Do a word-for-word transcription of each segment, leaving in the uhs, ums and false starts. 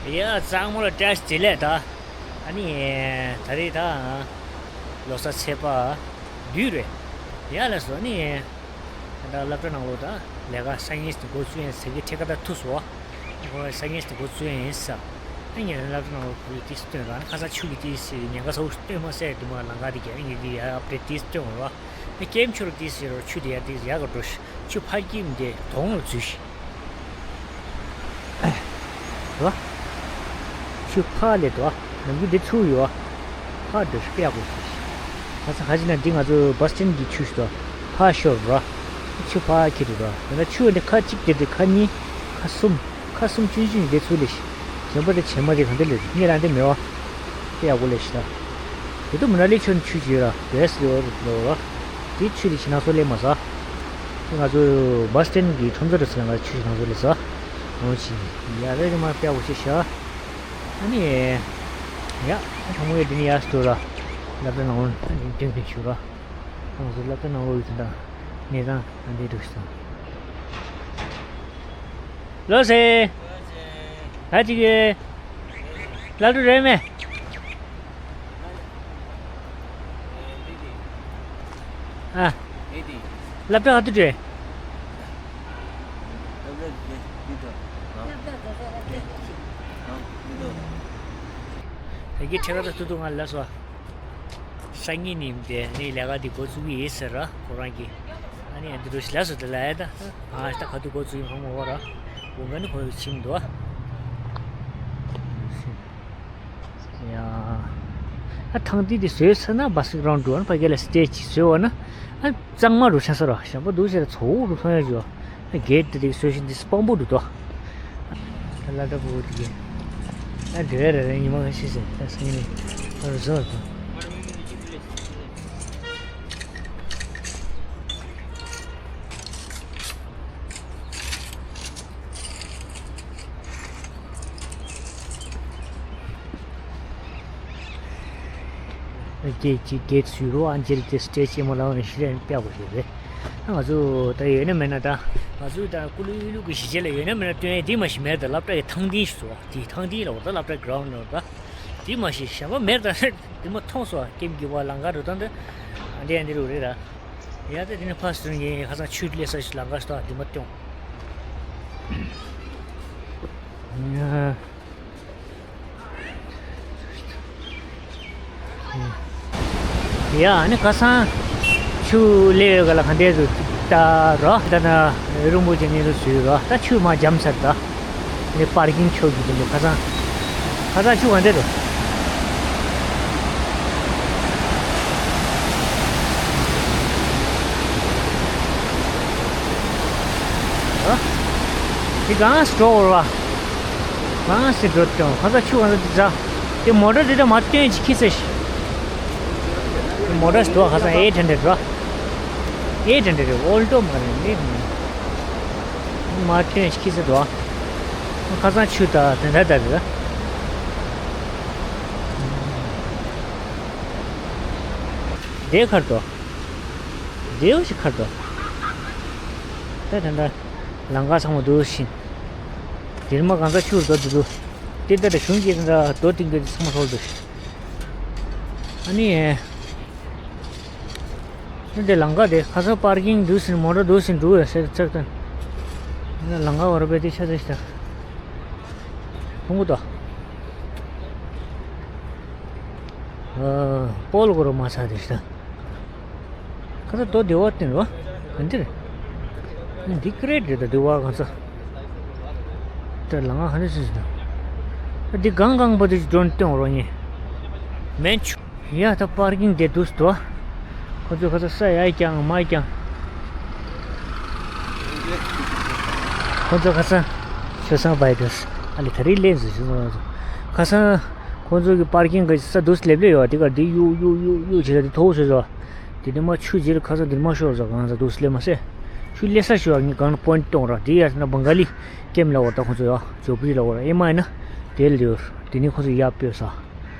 ཡ་གཙང་མོ་ལ་བཀྲ་ཤིས་བདེ་ལེགས་ད། ཨ་ནི། ད་རེས་ད། ལོ་གསར་ཚེས་པ། བདུན་རེད། ཡ་ལགས་སོ་ཨ་ནི། ད་སློབ་གྲྭ་ནང་ལོགས་ད་ལས་ཀ་སང་ཉིན་འགོ་བཙུགས་ཡིན་ཟེར་གི་ཁྲེལ་ཁ་ད་ཐུག་སོང་། ཁོ་སང་ཉིན་འགོ་བཙུགས་ཡིན་ཟེར། ཨ་ནི་སློབ་གྲྭ་ནང་ལོགས་བུ་ཡི་ཏིས་སྟོན་ར་ཁ་སང་ཆུ་གི་ཏིས་ཉེན་ཁ་ཚ་བོ་སྟོན་མ་ཟེར་དུ་མ་ལང་ཀ་དེ་གི་ཨ་ནི་དེ་ཡ་ཨབ་ཌེཊ་ཏིས་སྟོན་ར། ཨ་ཀེམ་ཆུ་ར་ཏིས་ཟེར་ར་ཆུ་དེ་ཡ་ཏིས་ཡ་ག་འགྲོ་ཤི་ཆུ་ཕར་སྐྱིད་མི་དེ་དོང་ལ་འཛུལ་ཤི། རོ། ཆུ་ཕར་ལས་དོ། ནམ་རྒྱུན་འདི་ཚུར་ཡོད། ཕར་འགྲོ་ཤི་པེ་ཡག་པོ་ཤི། ཁ་ས་ཁ་ཅིག་ན་འདི་ང་ཚོ་བ་སི་ཊན་གྱི་ཆུ་ཞིག་དོ། ཕར་ཤོར་རོ། ཆུ་ཕར་ཁྱེར་འགྲོ་རོ། ད་ལྟ་ཆུ་འདི་ཁ་གཅིག་དེ་འདི་ཁ་གཉིས། ཁ་གསུམ། ཁ་གསུམ་ཆུང་ཆུང་འདི་ཚུར་ལས་ཤི། གཞན་པ་འདི་བྱེ་མ་རེད་གང་འདི་ལས་ཤི། གཉིས་རང་འདི་མེད་བ། དེ་ཡག་པོ་ལས་ཤི་ད། དེ་དུ་མི་ན་ལི་ཆོན་ཆུ་ཡོད་ར་བེས་ཡོད་ར། དེ་ཆུ་དེ་ཕྱི་ནང་སོ་ལས་མ་ཟ། དེ་ང་ཚོ་བ་སི་ཊན་གྱི་ཁྲོམ་ས་རུ་སོང་ང་ཆུ་ཕྱི་ནང་སོ་ལས་ཟ། འོ་ཆི། ཡ་རེ་རེ་མ་པེ་ཡག་པོ་ཤི་ཤ། ཨ་ནི། ཡ། ཁྱོད་མོ་ཡ་དེ་ནི་ཡ་སྟོ་ར། ལབ་ད་ནང་འོན་ཨ་ནི་ཏིང་ཏིང་ཤུ་ར། ང་ཚོ་ལབ་ད་ནང་འོ་ཡོད་ད། ནས་དང་ཨ་འདི་འགྲོ་ཤི་སོང་། ལོ་སེ། ད་ཅིག་གི་ལ་ལུ་རེ་མེ། ཨ། ལབ་ད་ག་དུ་འདྲེ། ད་གི་ཁྲེ་ག་ད་ཐུ་ཐུ་ང་ལ་སོ། སང་ཉིན་ནི་དེ་ནི་ལས་ཀ་འདི་འགོ་བཙུགས་ཀྱི་ཡིན་ཟེར་ར་ཁོ་རང་གིས། ཨ་ནི་ཨ་འདི་རུ་ཞི་ལ་སོ་དེ་ལ་ཡ་ད། ཨ་ད་ག་དུས་འགོ་བཙུགས་ཡིན་ཧ་མ་གོ་ར། དགུན་ཁ་ནི་ཁོ་ཡོད་ཕྱིན་འདུག་ཨ། ཡ། ཨ་ཐང་ཏི་འདི་བཟོས་ཚར་ན་བ་སི་གི་རང་འགྲོ་ཨ་ཕ་གི་ལ་སི་ཊེ་ཇི་བཟོས་བ་ན། ཨ་གཙང་མ་རུ་ཆགས་ས་ར་ཞང་པོ་འདུག་ཟེར་ཚོ་བོ་རུ་མཐོང་ཡ་འཇོ། གེད་དེ་རིགས་སོ་བཞིན་འདི་སྤང་པོ་འདུག་དོ། ལ་ལ་བུ་དེ་གི། ཨ་དེ་རེ་རེ་ཉི་མ་ཁ་ཤས་ཤིག་ད་སེང་ནི་ཨ་རུ་བཟོ་བ་དང་། སྐད་ཅིག་སྐད་ཚུལ་རོ་ཨ་འཇིར་གྱི་སྐད་ཅིག་མ་ལའོ་ནས་ཤི་རན་པ་གོ་ཞེས་པས། ང་ཚོ་ད་ཡོད་ན་མེད་ན་ད། ང་ཚོ་ད་ཀུ་ལུ་ཡུ་ལུ་གི་གཞིས་བྱེས་ལ་ཡོད་ན་མེད་ན་སྟོན་ཡས་འདི་མ་ཤི་མེད་ད་སློབ་གྲྭ་ཡི་ཐང་འདི་ཞིག་བཟོ་བ་དེ་ཐང་འདི་ལ་འོར་ད་སློབ་གྲྭ་གི་རའུན་ལ་འོར་ད། འདི་མ་ཤི་ཞེན་པ་མེད་ད་འདི་མ་མཐོང་སོ་ཀེམ་གི་བ་ལང་ཀ་རུ་ད་འདི། ཨ་འདི་ཨ་འདི་རུ་རེད་ད། ཡ་ད་འདི་ནི་ཕ་སུ་ངའི་ཁ་སང་ཆུ་ལས་ས་ཞིག་ལང་ཀ་ཞིག་ད་འདི་མ་སྟོན། ཡ་ནི་ཁ་སང་ཆུ་ལས་ཡོད་ག་ལ་ག་འདྲས་སུ་ལྟ་རོ། ད་ན་རུང་པོ་ཅན་ནི་རུ་སུས་རོ། ད་ཆུ་མ་འཇམ་ཚར་ད། ནི་པར་ཀིང་ཆོག་གི་འདུག་ཁ་སང་། ཁ་སང་ཆུ་ག་འདྲས་རོ། འདི་གང་སྤྲོ་བོར་བ། གང་སེ་འགྲོ་ཀྱང་ཁ་ས་ཆུ་གང་ས་འདི་ཟ། དེ་མོ་ཊ་འདི་ད་མ་སྟོན་ཅིག་ཁྱི་སེ་ཤི། དེ་མོ་ཊ་འདུག་ཁ་ས་ཨེ་ཐན་འདྲ་འགྲོ། ཨེ་ཐན་འདྲ་རེད་ཨོལ་ཊོ་མ་རེད་ནི། མ་སྟོན་ཅིག་ཁྱི་སེ་འདུག་ཁ་ས་ཆུ་ད་དེ་འདྲ་ད་རེད། དེ་ཁར་འགྲོ། རེའུ་ཞིག་ཁར་དོ། ད་ད་ད། ལང་ཀ་ཚང་མ་འདུག་ཤིང་། དེར་མ་གང་ས་ཆུར་དོ་འདུག་འདུག་དེ་ལྟར་གཞུང་གི་ད་རྡོ་ཏིང་གི་ཚང་མ་ཧྲོལ་འདུག་ཨ་ནི། ཨ་འདི་ལང་ཀ་དེ་ཁ་ས་པར་ཀིང་འདུག་ཟིན་མོ་ཊ་འདུག་ཟིན་འདུག་ཟེར་ཚར་དོན། ལང་ཀ་བར་བས་དེ་ཆ་ཚ་ཞིག་ད། ཕུང་གུ་དོ། ཨ་པོལ་གོ་རོ་མ་ཚ་དེ་ཞིག་ད། ཁ་ཚ་རྡོ་སྡེ་བ་བསྟན་རོ། ག་འདིར། འདི་ཀི་རེད་རེད་ད་སྡེ་བ་གང་ཚ། ད་ལ་ང་ཧ་ནི་སུ་ཟིན་ད། འདི་གང་གང་པ་དེ་ཅིག་སྒྲོན་སྟོན་རོ་ཉེ། མེན་ཆུ། ཡ་ད་པར་ཀིང་དེ་དུས་དོ། ཁོ་ཚོ་ཁ་ཚ་ས་ཡ་ཀྱང་མ་ཀྱང་། ཁོ་ཚོ་ཁ་ཚ། ཆོས་སང་བའི་དུས། ཨ་ལི་ད་རི་ལེན་ཟིན་ཆུ་ཚོད་ཁ་ཚ། ཁོ་ཚོ་གི་པར་ཀིང་གི་ས་དུས་སླེབས་ལེ་ཡོད་དེ་ག་འདི་གཡུག་གཡུག་གཡུག་གཡུག་བྱེད་ད་འདི་ཐོག་ཆོས་ཚོ། དེ་ནས་མ་ཆུ་རྗེར་ཁ་ས་འདིར་མ་ཤོར་ཟ་གང་ཟ་འདུག་སླེབས་མ་སེ། ཆུ་ལེ་ས་ཤོར་ངས་གང་པོན་གཏོང་ར་དེ་ཡར་ན་བང་ག་ལི་ཀེམ་ལ་བར་ད་ཁོ་ཚོ་ཡ་ཇོ་པི་ལ་བར་ཨེ་མ་ཡིན་ན་དེ་ལ་ཡོད་དེ་ནས་ཁོ་ཚོ་ཡ་སྤོས་ས།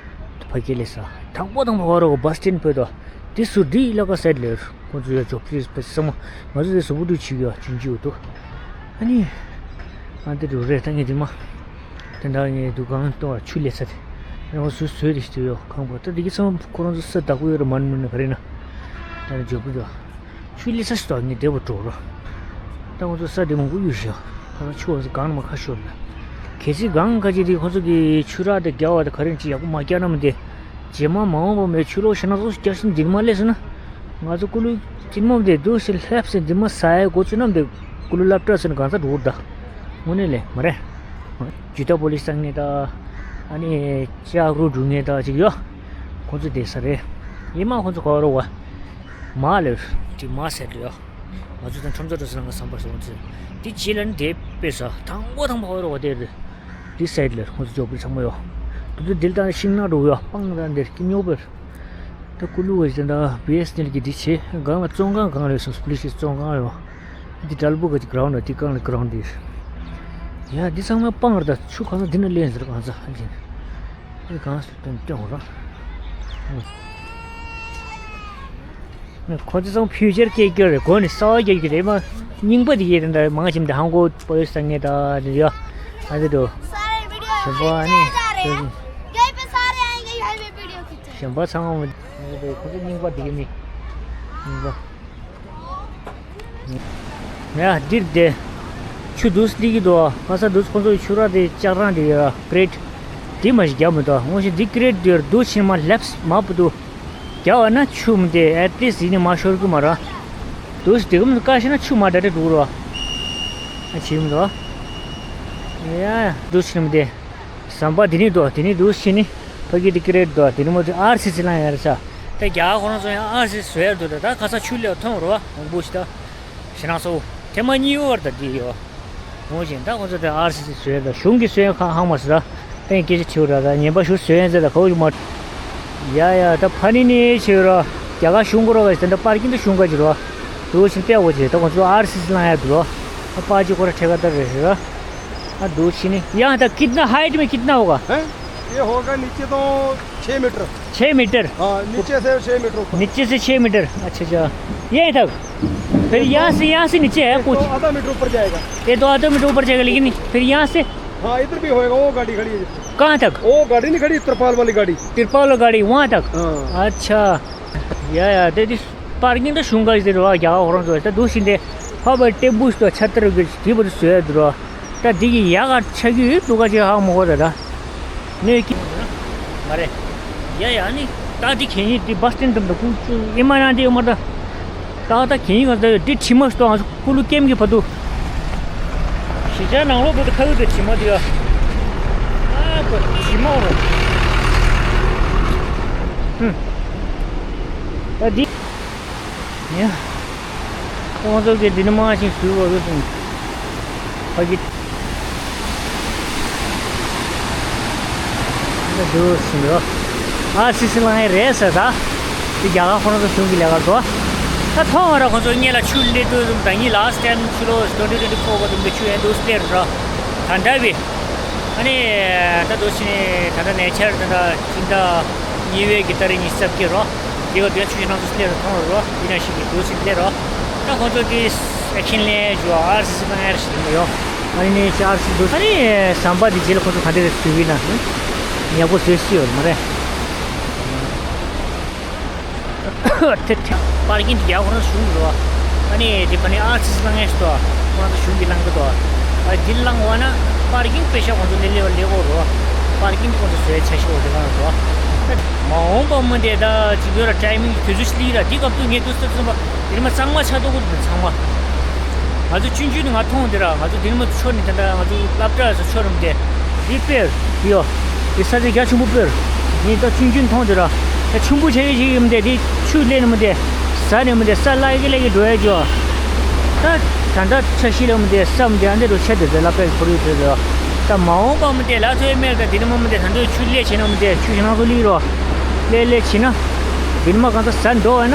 ཕ་སྐད་ལས་ས་དང་པོ་དང་པོ་བ་རོ་བ་སི་ཊན་བོད་དོ། དེ་སུ་འདི་ལ་ཀ་སེད་ལེར་ཁོ་ཚོ་ཡ་ཇོ་པི་སྤེ་ས་མ་ང་ཚོ་དེ་སུ་བུ་དུ་ཆུ་ཡ་ཆུན་ཅིའུ་དུ། ཨ་ནི། ཨ་འདི་རུ་རེ་ད་ངས་དེ་མ། དེ་འདྲ་ངས་འདུག་གང་ལྟོ་བ་ཆུ་ལས་ཚ་དེ། རང་སུ་བཟོས་རེ་ཞིག་ཡོད་ཁང་པ་ད་འདི་གི་ཚང་ཁོ་རང་ཚོ་ས་བདག་པོ་ཡོད་རེད་མ་ནུ་ནི་ག་རེ་ན། ད་ནི་འཇོག་གི་འདུག་ཆུ་ལས་ཚ་ཞིག་ཏོ་ངས་བདེ་པོ་འགྲོ་རོགས། ད་ཁོ་ཚོ་ས་དེ་མང་པོ་གཡུག་ཞིང་ད་ཆུ་བ་ཚོ་གང་ན་མ་ཁ་ཤོར་ན། གལ་སྲིད་གང་ཁ་ཅིག་དེ་ཁོ་ཚོ་གི་ཆུ་རག་དེ་རྒྱ་བ་དེ་ག་རེ་ཅི་ཡག་པོ་མ་རྒྱག་ན་མི་དེ། རྗེས་མ་མ་འོངས་པ་མེད་ཆུ་ལོག་ཤ་ན་སོགས་སྐྱར་སེ་འདིར་མ་སླེབས་སོང་ན། ང་ཚོ་ཀུ་ལུ་ཅིན་མོ་དེ་འདུག་སེ་སླེབས་སེ་འདིར་མ་ཟ་ཡའི་འགོ་བཙུགས་ན་དེ་ཀུ་ལུ་སློབ་གྲྭ་ཟེར་ན་གང་ས་འགྲོ་གི་རེད་ད། དངོས་གནས་ལས་མ་རེད། ཇུ་ཏ་པོ་ལི་སི་བཏང་མཁན་ད། ཨ་ནི་ལྕགས་རུ་འགྲོ་མཁན་ད་ཅིག་ཡོད། ཁོང་ཚོ་བསྡད་ས་རེད། ཡིན་མ་ཁོང་ཚོ་ག་བར་བ། མ་ལེ། དེ་མ་ཟེར་ལེ་ཡོད། ང་ཚོ་དང་ཁྲོམ་ཚོགས་འགྲོ་ས་ལ་ང་བསམ་པར་སོང་ཚེ། དེ་རྗེས་ལ་ནི་དེ་དཔེ་ས་དང་པོ་དང་པོ་ཧོ་རོ་བ་དེ་རེད། དེ་སའིད་ལ་ཁོང་ཚོ་འཇོག་པའི་ཚང་མ་ཡོད། དུ་དུ་དེ་ལ་དང་ཤིང་ནགས་འགྲོ་ཡོད་སྤང་དང་དེར་སྐྱིད་ཉོག་པར། ད་ཀུ་ལུ་བ་ཞིག་དང་བི་ཨེས་ཨེན་ཨེལ་གྱི་དེ་བྱེད་སྒང་ལ་བཙོན་ཁང་གང་རེད་སོང་སུ་པུ་ལི་སི་བཙོན་ཁང་ཡོད། དེ་དྲལ་པོ་ག་ཅིག་གྲོང་ན་དེ་གང་ལ་གྲོང་དེ། ཡ་དེ་ཚང་མ་སྤང་རེད་ད་ཆུ་གང་ཚ་དེ་ན་ལེན་ཟེར་གང་ཚ་ཨ་ཅིན། དེ་གང་ཟེར་དོན་སྟོན་ར། ཁོ་ཚོ་ཚང་ཕིའུ་ཅར་སྐད་སྐྱོ་རེད་གོ་ནི་གསར་བ་རྒྱག་རྒྱུ་རེད་མ། རྙིང་པ་དེ་ཡེ་དེ་འདྲ་མང་ཆེམ་དེ་ཧང་གོ་པོ་ཡོད་ས་ངེས་ད་དེ་ཡ། ཨ་དེ་དུ། ཞིམ་པོ་ཨ་ནི། ཞིམ་པོ་ཚང་མ། ཁོ་ཚོ་རྙིང་པ་དེ་གི་མི། རྙིང་པ། ཡ་འདིར་དེ། ཆུ་འདུག་སྟེར་གི་འདུག་ཁ་ས་འདུག་ཁོ་ཚོ་ཆུ་ར་དེ་ལྕགས་རང་དེ་ཡ་ཀི་རེ་ཊི། དེ་མ་ཞིག་རྒྱབ་མི་འདུག་དངོས་གཞི་འདི་ཀི་རེ་ཊི་དེར་འདུག་ཕྱིན་མ་ལེབས་མ་བུ་འདུག་རྒྱབ་པ་ན་ཆུ་མི་དེ་ཨེ་ཏི་ལིས་ཡིན་ནི་མ་ཤོར་གི་མ་ར། དུས་དེ་གམ་བཀའ་ཤེ་ན་ཆུ་མ་འདྲ་འདྲ་འདུག་རོ། ཨ་ཆེ་མི་འདུག་ཡ་དུས་ཕྱིན་མི་དེ། ཟམ་པ་དེ་ནི་འདུག་དེ་ནི་དུས་ཕྱིན་ནི་ཕ་གི་དེ་ཀི་རེ་ཊི་འདུག་དེ་ནི་མོ་དེ་ཨར་སི་སི་ལང་ཡར་ས། ད་རྒྱ་གར་ཁོ་རང་ཚོ་ཡང་ཨར་སི་སི་བཟོ་ཡར་འདུག་ད་ད་ཁ་ས་ཆུ་ལས་ཐོན་རོ་འོང་པོ་ཞིག་ད། ཞེ་ན་སོ། ཐེ་མ་གཉིས་བར་ད་དེ་ཡོད། འོང་བཞིན་ད་ཁོ་ཚོ་དེ་ཨར་སི་སི་བཟོས་ད་གཞུང་གི་བཟོས་ཁ་ཧང་མ་སི་ད། ཨེ་སྐད་ཆ་ཆེ་བོ་ར་ད་ཉན་པ་ཞུ་བཟོས་ཡན་ཟེར་ད་ཁ་བོ་ཞུ་མ། ཡ་ཡ་ད་ཕ་ནི་ནི་ཆེ་བོ་ར། རྒྱ་གར་གཞུང་གོ་ར་ག་ཞིག་ད་ད་པར་ཀིང་ད་གཞུང་ག་ཅི་ར། དུ་ཕྱིན་པས་འོ་ཅེ་ད་ཁོ་ཚོ་ཨར་སི་སི་ལང་ཡ་དུ་ར། ད་པར་ཅི་ཁོ་ར་ཁྲེ་ག་ད་རེ་ར། ད་དུ་ཕྱིན་ནི་ཡ་ད་कितना हाइट में कितना होगा? हैं? ये होगा नीचे तो छः मीटर। छः मीटर। हाँ, नीचे से छः मीटर ऊपर। नीचे से छः मीटर। अच्छा, अच्छा। ये तक। फिर यहाँ से, यहाँ से नीचे है ये कुछ। तो आधा मीटर ऊपर जाएगा। ये तो आधा मीटर ऊपर जाएगा, लेकिन फिर यहाँ से? हाँ, इधर भी होएगा, वो गाड़ी खड़ी है। कहाँ तक? वो गाड़ी नहीं खड़ी, तिरपाल वाली गाड़ी। तिरपाल वाली गाड़ी, वहाँ तक? हाँ। अच्छा। या, या, दे दिस। པར་ཀིང་ད་གཞུང་ག་ཞིག་རེད་བ། རྒྱ་གར་ཧོ་རང་ཚོ་ད་འདུག་ཕྱིན་ཏེ་ཕ་བ་ཏེ་བུ་ཞིག་ཏུ་ཆ་ཏར་གི་དེ་བུ་དུ་བཟོས་འདུག་ར། ད་འདི་གི་ཡག་ག་ཆ་རྒྱུ་ཡོད་འདུག་ག་ཅིག་ཧ་མ་གོ་ད་ད། ནས་ཀི། མ་རེད། ཡ་ཡ་ནི་ད་འདི་གན་ཡིན་འདི་བ་སྟེན་དམ་ད་ཀུ་ཅུ་ཡིན་མ་ན་འདི་ཡོད་མ་ད། ད་ད་གན་ཡིན་ག་ད་འདི་དྲི་མ་ཞིག་ཏུ་ང་ཚོ་ཀུ་ལུ་ཀེམ་གི་བར་དུ། གཞིས་ཆགས་ནང་ལོགས་བར་དུ་ཁ་ཡོད་དུ་དྲི་མ་འདི་ཡ། ཨ་ཀོ་དྲི་མ་རོ། ཧུམ། ད་འདི། ཡ། ཁོང་ཚོ་གི་འདི་ནི་མང་ཞིང་བཟོས་པ་རེད་གསུངས། ཕ་གི། འདི་འདུག་ཟིན་རོ། ཨ་སི་སི་ལང་ཡ་རེད་ཟེར་ད། འདི་རྒྱ་གར་ཁོ་རང་ཚོ་གཞུང་གི་ལས་ཀ་འགྲོ། ད་མཐོང་བ་ར་ཁོང་ཚོ་སྔོན་ལ་ཆུ་སླེབས་དུས་ཙམ་ད་ངས་last time ཆུ་ལོ་twenty twenty four བར་དུ་འདི་ཆུ་ཡན་དུ་སླེབས་རོ། ད་འདྲ་བའི། ཨ་ནི། ད་དུ་ཕྱིན་ད་ལྟ་ནས་ཆར་ད་ལྟ་ཕྱི་ཟླ་གཉིས་པའི་གི་ཏ་རིག་ཉི་ཤུ་རྩ་བརྒྱད་རོ། དེ་ག་དུས་ཆུ་ཤིང་སྣ་ཚོགས་སླེབས་རོ་མཐོང་རོ། ཡིན་ན་ཞིག་གི་དུ་ཕྱིན་སླེབས་རོ། ད་ཁོང་ཚོ་དེ་ཨེག་ཤན་ལེན་ཞུ་ཨར་སི་སི་ནང་ཡར་ཞིག་ཡོད། ཨ་ནི་ནས་ཨར་སི་སི་དུ་ཨ་ནི་ཟམ་པ་དེ་རྗེས་ལ་ཁོང་ཚོ་ག་འདྲ་རེད་ཟེར་བས་ན། ཡག་པོ་བཟོས་སྲིད་ཡོད་མ་རེད། དེ་དེ། པར་ཀིང་དེ་རྒྱ་ཁོ་རང་གཞུང་གི་རེད་བ། ཨ་ནི་དེ་པ་ནི་ཨར་སི་སི་ལང་ངེས་སུ་དོ། ཁོ་རང་ཚོ་གཞུང་གི་ལང་གི་དོ། ཨ་དེ་ལང་བ་ན་པར་ཀིང་པེ་ཤ་ཁོང་ཚོ་ལེ་ལེ་བ་ལེ་གོ་རེད་བ། པར་ཀིང་དེ་ཁོང་ཚོ་བཟོས་ཆ་ཤོག་དེ་ལང་རེད་བ། མ་འོངས་པ་མི་འདས་ད་ཅིག་ཡོད་ར་ཊའི་མིང་དུས་ཚོད་ཅིག་ལི་ར་དེ་སྐབས་དུས་ངས་དུས་སྟབས་ཙམ་པ་དེ་མ་གཙང་མ་ཆགས་འདུག་གོ་དེ་ཚང་མ། ང་ཚོ་ཆུང་ཆུང་ནས་ང་མཐོང་དེ་ར་ང་ཚོ་དེ་མ་ཚོ་ནས་དེ་འདྲ་ང་ཚོ་སློབ་གྲྭ་སོ་ཆོ་རུམ་དེ། འདི་དཔེར། འདི་ཡོ། འདི་ས་ཆ་རྒྱ་ཆེན་པོ་དཔེར། ངས་ད་ཆུང་ཆུང་མཐོང་དེ་ར། ད་ཆུང་པོ་ཆ་ཡོད་ཅིག་ཡིན་དེ་འདི་ཆུ་ལེན་མི་དེ། ཟ་ནས་མི་དེ་ས་ལ་ཡི་ལ་ཡི་འགྲོ་ཡ་ཅོ། ད། ད་ད་ཆ་ཤི་ལ་མི་དེ་ས་མི་དེ་ཨ་འདི་རུ་ཆ་དེ་དེ་ལ་དཔེ་ཁོར་ཡུག་དེ་དེ། ད་མ་འོངས་པ་མི་དེ་ལ་ཐོས་མེད་ད་འདི་ནི་མ་མི་དེ་ད་འདོད་ཆུ་ལས་བྱེད་ན་མི་དེ་ཆུ་ཞིག་ནང་དུ་ལི་རོ། ལས་ལས་བྱེད་ན། འདི་ནི་མ་གང་ས་ཟ་འདོད་བ་ན།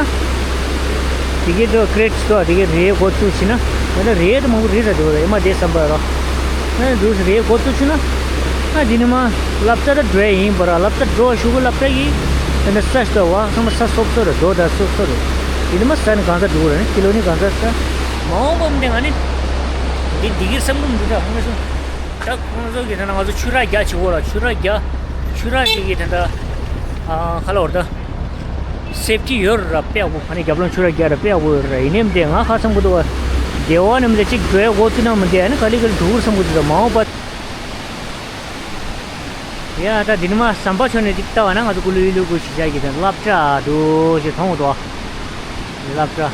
དེ་གའི་དོ་ཀྲེད་ཅི་དོ་དེ་གའི་རེད་འགོ་བཙུགས་ཕྱིན་ན། ད་ལྟ་རེད་དུ་མང་པོ་རེད་ས་དེ་བ་ཡ་མ་དེ་བསམ་པ་རོ། ཨ་འདུག་སེ་རེད་འགོ་བཙུགས་ཕྱིན་ན། ཨ་འདི་ནི་མ་སློབ་གྲྭ་ད་འགྲོ་ཡ་ཡིན་པ་ར་སློབ་གྲྭ་འགྲོ་ཞུ་གི་སློབ་གྲྭ་གི། ད་ལྟ་ས་ཞིག་ཏུ་བ་ཚང་མ་ས་སོབ་སོ་རེད་རྡོ་ད་སོབ་སོ་རེད། འདི་ནི་མ་ས་ནི་གང་ས་འགྲོ་གི་རེད་ནི་ཀི་ལོ་ནི་གང་ས་ས། མ་འོངས་པ་མི་འདི་ང་ནི། འདི་འདི་གིར་བསམ་གི་མི་འདུག་ད་ཧང་སོང་། ད་ཁོང་ཚོ་གི་ད་ང་ཚོ་ཆུ་རགས་རྒྱག་བྱེད་དགོས་ར། ཆུ་རགས་རྒྱག་ཆུ་རགས་ཅིག་གི་ད་ད་ཨ་ཁ་ལོ་ར་ད་སེབ་ཊི་ཡོད་ར། དཔེ་ཡག་པོ། ཕ་ནི་རྒྱབ་ལོང་ཆུ་རགས་རྒྱག་ར་དཔེ་ཡག་པོ་ཡོད་ར། ཡིན་ནའི་མི་འདི་ང་ཁ་བསམ་གི་འདུག་བ། སྡེ་བ་ནས་མི་འདི་གཅིག་འགྲོ་ཡ་འགོ་ཚུགས་ན་མི་འདི་ཨ་ནི་ག་ལེ་ག་ལེ་འགྲོ་གི་རེད་བསམ་གི་འདུག་ད་མ་འོངས་པ། ཡ་ད་འདི་ནི་མ་ཟམ་པ་ཆོ་ནས་ཅིག་ལྟ་བ་ན་ང་ཚོ་ཀུ་ལུ་ཡུལ་ལུ་ཀུ་ཞིག་བྱ་གི་དེ་སློབ་གྲྭ་འདུག་ཅེས་མཐོང་འདུག་སློབ་གྲྭ།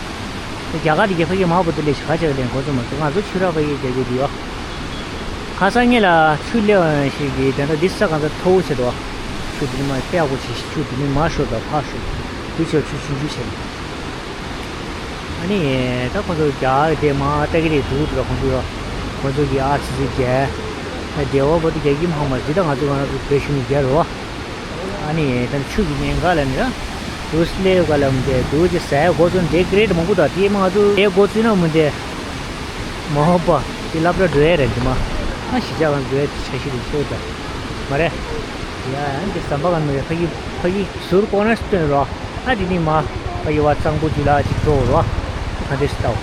རྒྱ་གར་དེ་རྒྱ་ཕ་གི་མང་པོ་དེ་ལས་ཁ་ཆེ་བ་ལེན་འགོ་ཚུགས་མ་ཚུགས། ང་ཚོ་ཆུ་རགས་ཕ་གི་རྒྱ་གི་དེ་ཡོད། ཁ་སང་ངེད་ལ་ཆུ་སླེབས་ཞིག་གི་དེ་འདྲ་འདི་ས་གང་ས་མཐོ་བོ་ཆེ་འདུག་ཆུ་དེ་ནི་མ་དཔེ་ཡག་པོ་ཆེ་ཞིག་ཆུ་དེ་ནི་མ་ཤོར་དང་ཕར་ཤོར། དུས་ཆེ་ཆུ་ཆུང་ཆུང་ཆེ། ཨ་ནི་ད་ཁོང་ཚོ་རྒྱ་དེ་མ་ལྟ་གི་རེད་འདུག་འདུག་ཁོང་ཚོ་ཁོང་ཚོ་གི་ཨར་སི་སི་རྒྱལ་སྡེ་བ་བོ་དེ་རྒྱལ་ཁྱིམ་ཧང་མ་འདི་ད་ང་ཚོ་ང་ཚོ་བོད་གཞུང་གི་རྒྱལ་རོ། ཨ་ནི་ད་ཆུ་གི་ཉེན་ཁ་ལ་ནི་ར་དུ་སླེབས་ག་ལ་མི་འདས་འདུག་ཅེས་ཟས་གོ་ཚོད་འདྲེ་ཀི་རེད་མང་པོ་དང་དེ་མ་ང་ཚོ་དེ་གོ་ཚུད་ན་མི་འདས། མ་འོངས་པ་དེ་སློབ་གྲྭ་འགྲོ་ཡས་རེད་འདི་མ། ཨ་གཞིས་ཆགས་གང་འགྲོ་ཡས་དེ་འཆར་གཞི་རེད་ཤོད་ད། མ་རེད། ཡ་ཡང་འདི་ཟམ་པ་གང་མི་རེད། ཕ་གི་ཕ་གི་ཟུར་ཀོ་ནར་སྟོན་རོགས། ཨ་དེ་ནི་མ་ཕ་གི་བ་གཙང་པོ་ཇུ་ལ་ཅིག་འགྲོ་རོགས། ག་འདྲས་སྟའོ།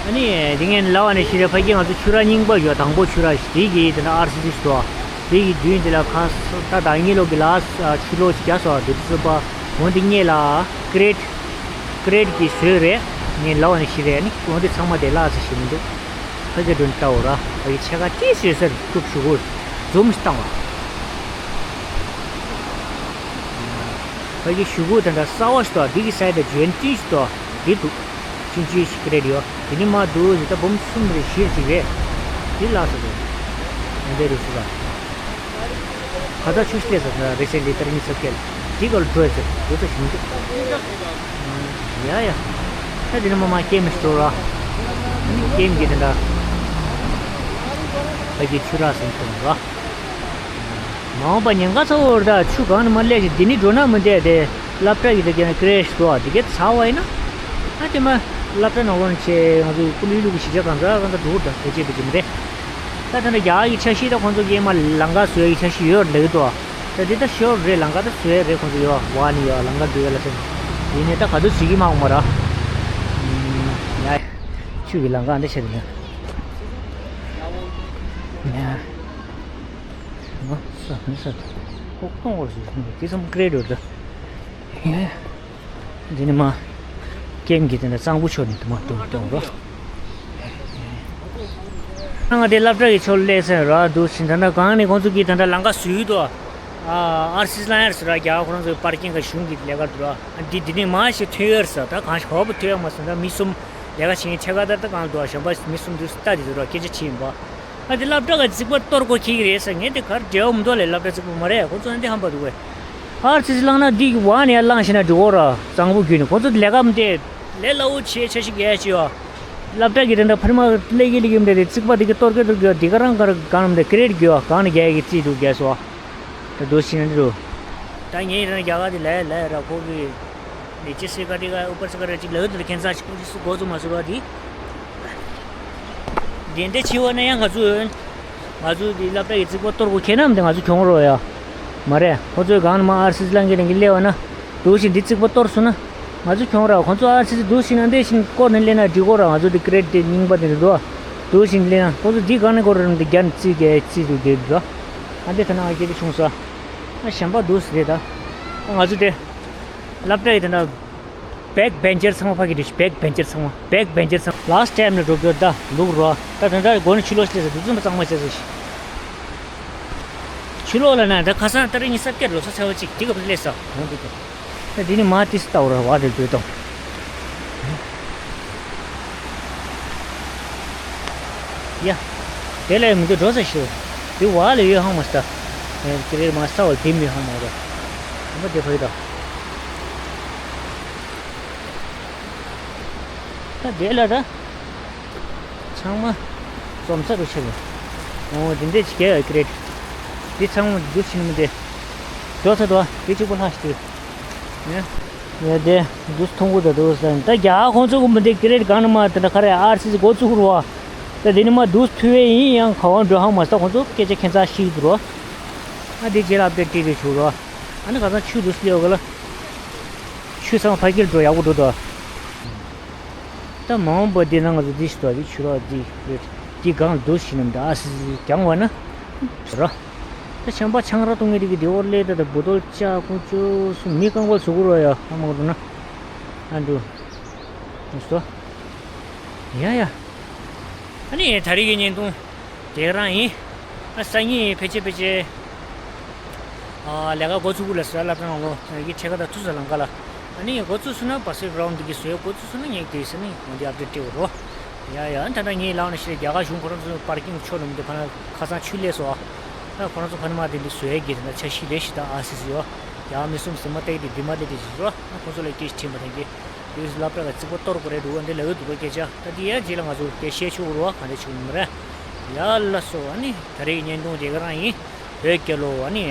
ཨ་ནི་དེ་ངས་ལབ་པ་ནས་ཤི་རེ་ཕ་གི་ང་ཚོ་ཆུ་ར་རྙིང་པ་ཡོད། དང་པོ་ཆུ་ར་ཞིག་དེ་གི་དེ་འདྲ་ཨར་སི་སི་སོ། དེ་གི་རྒྱུན་དེ་ལ་ཁ་ད་ད་ངེད་ལོ་གི་ལ་ཆུ་ལོ་ཞིག་རྒྱ་སོ་དེ་དུས་ཚོད་པ་འོན་ཏེ་ངེད་ལ་ཀི་རེད། ཀི་རེད་ཀྱི་བཟོས་རེད། ངས་ལབ་པ་ནས་ཤི་རེ་ནི་འོན་ཏེ་ཚང་མ་དེ་ལ་ཚེ་ཞིག་མི་འདུག་ཕ་གི་དྲུང་ལྟ་འོ་ར། ཕ་གི་ཕྱེད་ཀ་ཏིས་ཡོད་སར་ཐུབ་ཞུ་གུ་འཛུམ་ཞིག་བཏང་བ། ཕ་གི་ཞུ་གུ་དེ་འདྲ་གསར་བ་ཞིག་ཏོ། འདི་གི་སའི་ད་ཇོན་ཏིན་ཞིག་ཏོ། འདི་འདུག་ཆུང་ཆུང་ཞིག་ཀི་རེད་ཡོད། དེ་ནི་མ་འདུག་ཟེར་ད་འབུམ་གསུམ་རེ་བཞི་རེ་ཅིག་རེད། འདི་ལགས་སོ་རེད། འདི་རེད་ཟེར་ད། ཁ་ཚ་ཆུ་ཤི་ལས་ཟེར་ད་རེ་སེ་ལི་ཏར་གཉིས་ཚབ་སྐྱེལ། འདི་གོལ་འགྲོ་ཟེར་འདུག་ད་ཞུ་འདུག་ཡ་ཡ། ད་འདི་ནི་མ་མ་སྐྱེམས་མི་སྤྲོ་ར། སྐྱེམས་ཀྱི་དེ་འདྲ། ཕ་གི་ཆུ་རགས་སེམས་གཏོང་ར། མ་འོངས་པ་ཉེན་ཁ་ཚ་བོར་ད་ཆུ་གང་ནས་མ་སླེབས་ཤིང་འདི་ནི་འགྲོ་ན་མི་འདས་ཏེ། སློབ་གྲྭ་ཡི་ད་ཀྱང་ཀི་རེ་ཤི་དོ་འདི་གས་ཚ་བ་ཡིན་ན། ཨ་དེ་མ་སློབ་གྲྭ་ནང་ལོགས་ནས་ཆེ་ང་ཚོ་ཀུ་ལུ་ལུ་གི་གཞིས་ཆགས་གང་ཚ་གང་ཚ་འགྲོ་གི་འདུག་དེ་བྱེད་པའི་གི་མི་རེད། ད་ད་ནི་རྒྱ་གི་འཆར་གཞི་ད་ཁོང་ཚོ་གིས་མ་ལམ་ཁ་བཟོ་ཡི་འཆར་གཞི་ཡོད་ལེགས་དོ། ད་འདི་ད་ཤོར་རེད། ལམ་ཁ་ད་བཟོ་ཡ་རེད། ཁོང་ཚོ་ཡོད་བ་ནི་ཡོད་ལམ་ཁ་འགྲོ་ཡ་ལ་ཟེར། ཡིན་ནའི་ད་ག་ཚོད་བྱེད་ཀྱི་མ་འོང་མ་ར། ཡ། ཆུ་གི་ལམ་ཁ་འདི་ཆེ་རེད་ཡ། ཡ། ང་ས་ང་ས་ཁོག་གཏོང་བར་ཞིག་དེ་ཙམ་ཀི་རེ་འགྲོ་ད། ཡ། འདི་ནི་མ། སྐྱེམས་ཀྱི་དེ་འདྲ་གཙང་པོ་ཕྱོགས་ནས་དུ་མ་གཏོང་གཏོང་རོ། ང་དེ་སློབ་གྲྭ་གི་ཕྱོགས་སླེབས་ཟེར་ར་འདུག་ཕྱིན་ད་ལྟ་གང་ནས་ཁོང་ཚོ་གིས་ད་ལྟ་ལམ་ཁ་བཟོས་འདུག་ཨ་ཨར་སི་ལ་ཡར་ཟེར་ར་རྒྱ་ཁོ་རང་ཚོའི་པར་ཀིང་ག་གཞུང་གི་ལས་ཀ་འདུག་ར། འདི་འདི་ནས་མ་ཞིག་ཐོན་ཡོད་ཟེར། ད་གང་ཞིག་ཧོབ་ཐོན་ཡོད་མ་སོང་། ད་མི་གསུམ་ལས་ཀ་བྱེད་མཁན་ཕྱེད་ཀ་ད་ད་གང་འདུག་གཞན་པ་མི་གསུམ་འདུག་ལྟ་དེ་འདུག་ར། སྐད་ཆ་བྱེད་ཡིན་པ། ཨ་དེ་སློབ་གྲྭ་ག་རྫིག་པ་གཏོར་དགོས་ཁེལ་གི་རེད་ཟེར། ངས་དེ་གར་འབྲེལ་བ་མི་འདུག་ལས་སློབ་གྲྭ་རྫིག་པ་མ་རེད། ཁོ་ཚོ་ཨ་འདི་ཧམ་པ་འདུག་གས། ཨར་སི་སི་བླངས་ན་འདི་བ་ནས་བླངས་ཤེ་ན་འགྲིག་གོ་ར། གཙང་པོ་བརྒྱུད་ནས་ཁོ་ཚོ་ལས་ཀ་མི་དེ་ལས་སླ་བོ་བྱེད་ཆ་ཞིག་གས་ཅི་ཡོ། སློབ་གྲྭ་གི་དེ་འདྲ་ཕར་མ་ལས་ཀི་ལས་ཀི་མི་དེ་རྫིག་པ་དེ་གི་གཏོར་གི་གཏོར་གི་དེ་ག་རང་ག་ར་གང་ནམ་དེ་ཀི་རེད་གི་ཡོ། གང་ནས་རྒྱ་ཡི་གི་རྩིས་འདུག་གས་སོ། ད་དུ་ཤི་ན་འདི་རུ། ད་ངས་རང་རྒྱ་གར་དེ་ལས་ལས་ར་ཁོ་གི་ནི་ཅི་སེ་ག་དེ་ག་ཨུ་པར་ས་ག་ར་ཅིག་ལས་དེ་ཁྱེད་ཚ་ཞིག་ཁོ་ཅི་སུ་གོ་ཚུ་མ་སུ་ར་དེ། དེ་འདྲ་བྱེད་པ་ན་ཡང་ང་ཚོ་ང་ཚོ་འདི་སློབ་གྲྭ་ཡི་རྩིག་པ་གཏོར་དགོས་ཁེལ་ན་འདི་ང་ཚོ་གྱོང་རོགས་ཡ། མ་རེད། ཁོ་ཚོས་གང་ནས་མ་ཨར་སི་སི་བླངས་ཀྱི་ནས་ཀྱི་སླེབས་པ་ན་འདུག་ཅིང་འདི་རྩིག་པ་གཏོར་སོང་ན་ང་ཚོ་གྱོང་ར། ཁོ་ཚོ་ཨར་སི་སི་འདུག་ཅིང་ན་འདི་བཞིན་བསྐོར་ནས་སླེབས་ན་འགྲིག་གོ་ར། ང་ཚོ་འདི་ཀི་རེད་དེ་རྙིང་པ་དེ་འདྲ་འདུག་འདུག་ཅིང་སླེབས་ན་ཁོ་ཚོ་འདི་གང་ནས་གོ་ར་འདི་རྒྱ་ནས་རྩིས་རྒྱ་རྩིས་འདུག་རྒྱ་འདུག་ཨ་འདི་ཐ་ན་ང་སྐད་ཆ་བྱུང་ས་ཨ་གཞན་པ་འདུག་ཟེར་རེད་ད། ཨ་ང་ཚོ་དེ་སློབ་གྲྭ་ཡི་དེ་འདྲ། བེག་བེན་ཅར་ཚང་མ་ཕ་གི་འདུག་བེག་བེན་ཅར་ཚང་མ། བེག་བེན་ཅར་ཚང་མ། ལཱསི་ཊའིམ་ལ་འགྲོ་རྒྱུ་ད་ལུག་རོ། ད་དེ་འདྲ་སྒོ་ནས་ཕྱི་ལོགས་སླེབས་ས་འདུག་ཙམ་པ་གཙང་མ་བྱས་ས་ཞིག་ཕྱི་ལོགས་ལ་ན་ད་ཁ་སང་ཏ་རིག་ཉི་ཤུ་རྩ་བརྒྱད་ལོ་གསར་ཚེས་པ་གཅིག་དེ་ག་པར་སླེབས་ས་འོང་འདུག་ད་འདི་ནི་མ་ཏིས་ལྟ་བར་བ་རེ་འདོད་དང་། ཡ། དེ་ལས་མི་འདུག་འགྲོ་ས་ཞིག་འདི་བ་ལ་ཡོད་ཧང་མ་སྟ། དེ་རེད་མ་ས་བ་དེ་མི་ཧང་མ་རེད། ཧང་མ་དེ་ཕ་གི་ད། ད་དེ་ལ་ད། ཚང་མ་འཛོམས་ས་རུ་ཆེ་བས། འོ་དེ་འདྲས་ཀྱི་གས་ཀི་རེད། འདི་ཚང་མ་འདུ་ཕྱིན་མི་འདི། འགྲོ་ཚ་དོ་དེ་གཅིག་པོ་ལྷག་ཤི་དུས། ཡ། ཡ་དེ་འདུ་མཐོང་གི་ད་འདུག་ས་ད་རྒྱ་ཁོང་ཚོ་གི་མི་འདི་ཀི་རེད་གང་ན་མ་དེ་འདྲ་ཁ་རེ་ཨར་སི་སི་འགོ་བཙུགས་རུ་བ། ད་དེ་ནི་མ་འདུ་ཐུ་བས་ཡིན་ཡང་ག་བ་འགྲོ་ཧང་མ་ས་ཁོང་ཚོ་སྐད་ཆ་ཁྱད་མཚར་ཤི་དུ་རུ་བ། ཨ་དེ་རྗེས་ལ་ཨབ་ཌེཊ་སྤྲད་དེ་བྱུག་རོགས། ཨ་ནི་ཁ་སང་ཆུ་འདུག་སེ་སླེབས་ཡོད་ག་ལ། ཆུ་ཚང་ཕ་གིར་འགྲོ་ཡག་པོ་འགྲོ་དོ། ད་མ་འོངས་པ་འདི་ན་ང་ཚོ་འདི་ཞིག་ཏུ་འདི་ཆུ་རགས་འདི་ཡོད། འདི་སྒང་འདུག་ཞིག་ནམ་ད་ཨ་སི་སི་རྒྱང་བ་ན། ར། ད་ཆམ་པ་ཆང་རག་བཏུང་ངེས་རིགས་ཀྱི་འདི་འོར་ལས་ད་ད་བུ་དོལ་ལྕགས་ཀུན་ཅོ་སུ་མི་རྐང་པར་བཟོ་དགོས་རོགས་ཡ་ཨ་མ་འགྲོ་ན། ཨ་འགྲོ། འདུག་སོ། ཡ་ཡ། ཨ་ནི་ད་རེས་ཀྱི་བརྙན་ཐུང་དེ་ག་རང་ཡིན། ཨ་སང་ཉིན་ཕལ་ཆེར་ཕལ་ཆེར། ཨ་ལས་ཀ་འགོ་ཚུགས་གི་ལ་ཟེར་སློབ་གྲྭ་ནང་ལོ་ཡི་ཁྲལ་ཁ་དང་ཐུག་ས་ལམ་ཁ་ལ། ཨ་ནི་འགོ་ཚུགས་སོང་ན་བ་སི་རའུན་འདི་གི་བཟོས་འགོ་ཚུགས་སོང་ན་ངས་དེ་ཟེར་ནི་འོན་ཏེ་ཨབ་ཌེཊ་སྤྲད་འོ་རོ། ཡ་ཡ་ད་ལྟ་ངས་ལབ་ན་ཤི་རྒྱ་གར་གཞུང་ཁོ་རང་ཚོ་པར་ཀིང་ཆོག་ནི་མི་འདུག་ཁ་ན་ཁ་སང་ཆུ་ལས་སོ། ཨ་ཁོ་རང་ཚོ་ཕ་ནི་མ་དེ་འདི་བཟོས་གི་དེ་འདྲ་འཆར་གཞི་རེ་ཞིག་དང་ཨ་སི་སི་ཡོ། ཡ་མི་གསུམ་ཟིན་མ་སྟེགས་དེ་འདི་མ་ལས་དེ་ཞིག་རོ། ཨ་ཁོ་ཚོ་ལ་སྐད་ཆ་དྲིས་མ་ཐན་གི། དེ་སློབ་གྲྭ་ལ་རྩིག་པ་གཏོར་དགོས་རེད་འདུག་འདི་ལ་འོས་འདུག་པ་སྐད་ཆ་ད་འདི་ཡ་རྗེས་ལ་ང་ཚོ་དེ་བཤད་ཆོག་རོ་ག་འདྲ་ཆོག་མི་རེད། ཡ་ལ་སོ་ཨ་ནི་ད་རེས་ཀྱི་བརྙན་ཐུང་དེ་ག་རང་ཡིན། བོད་རྒྱལ་ལོ་ཨ་ནི།